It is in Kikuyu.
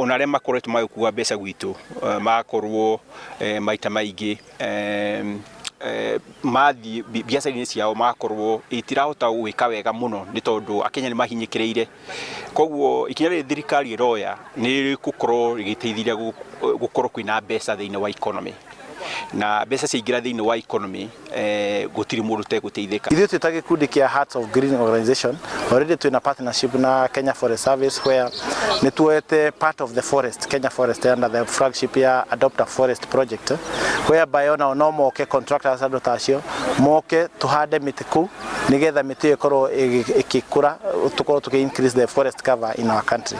Ona arĩa makoretwo magĩkua mbeca gwitũ magakorwo maita maingĩ mathiĩ biacara-inĩ ciao magakorwo itirahota gwĩka wega mũno nĩ tondũ Akenya nĩ mahinyĩkĩrĩire. Koguo ikinya rĩrĩ thirikari ĩroya nĩ rĩgũkorwo rĩgĩteithĩrĩria gũkorwo kwĩna mbeca thĩinĩ wa economy, na mbeca ciaingĩra thĩinĩ wa economy gũtirĩ mũndũ ũtegũteithĩka. Ithuĩ twĩ ta gĩkundi kĩa Hearts of Green Organization, already twĩna partnership na Kenya Forest Service, where nĩ tuoete part of the forest, Kenya Forest, under the flagship ya Adopt a Forest project, whereby onao no moke, contractors, andũ ta acio moke tũhande mĩtĩ kũu nĩgetha mĩtĩ ĩyo ĩkorwo ĩgĩkũra, tũkorwo tũkĩ increase the forest cover in our country.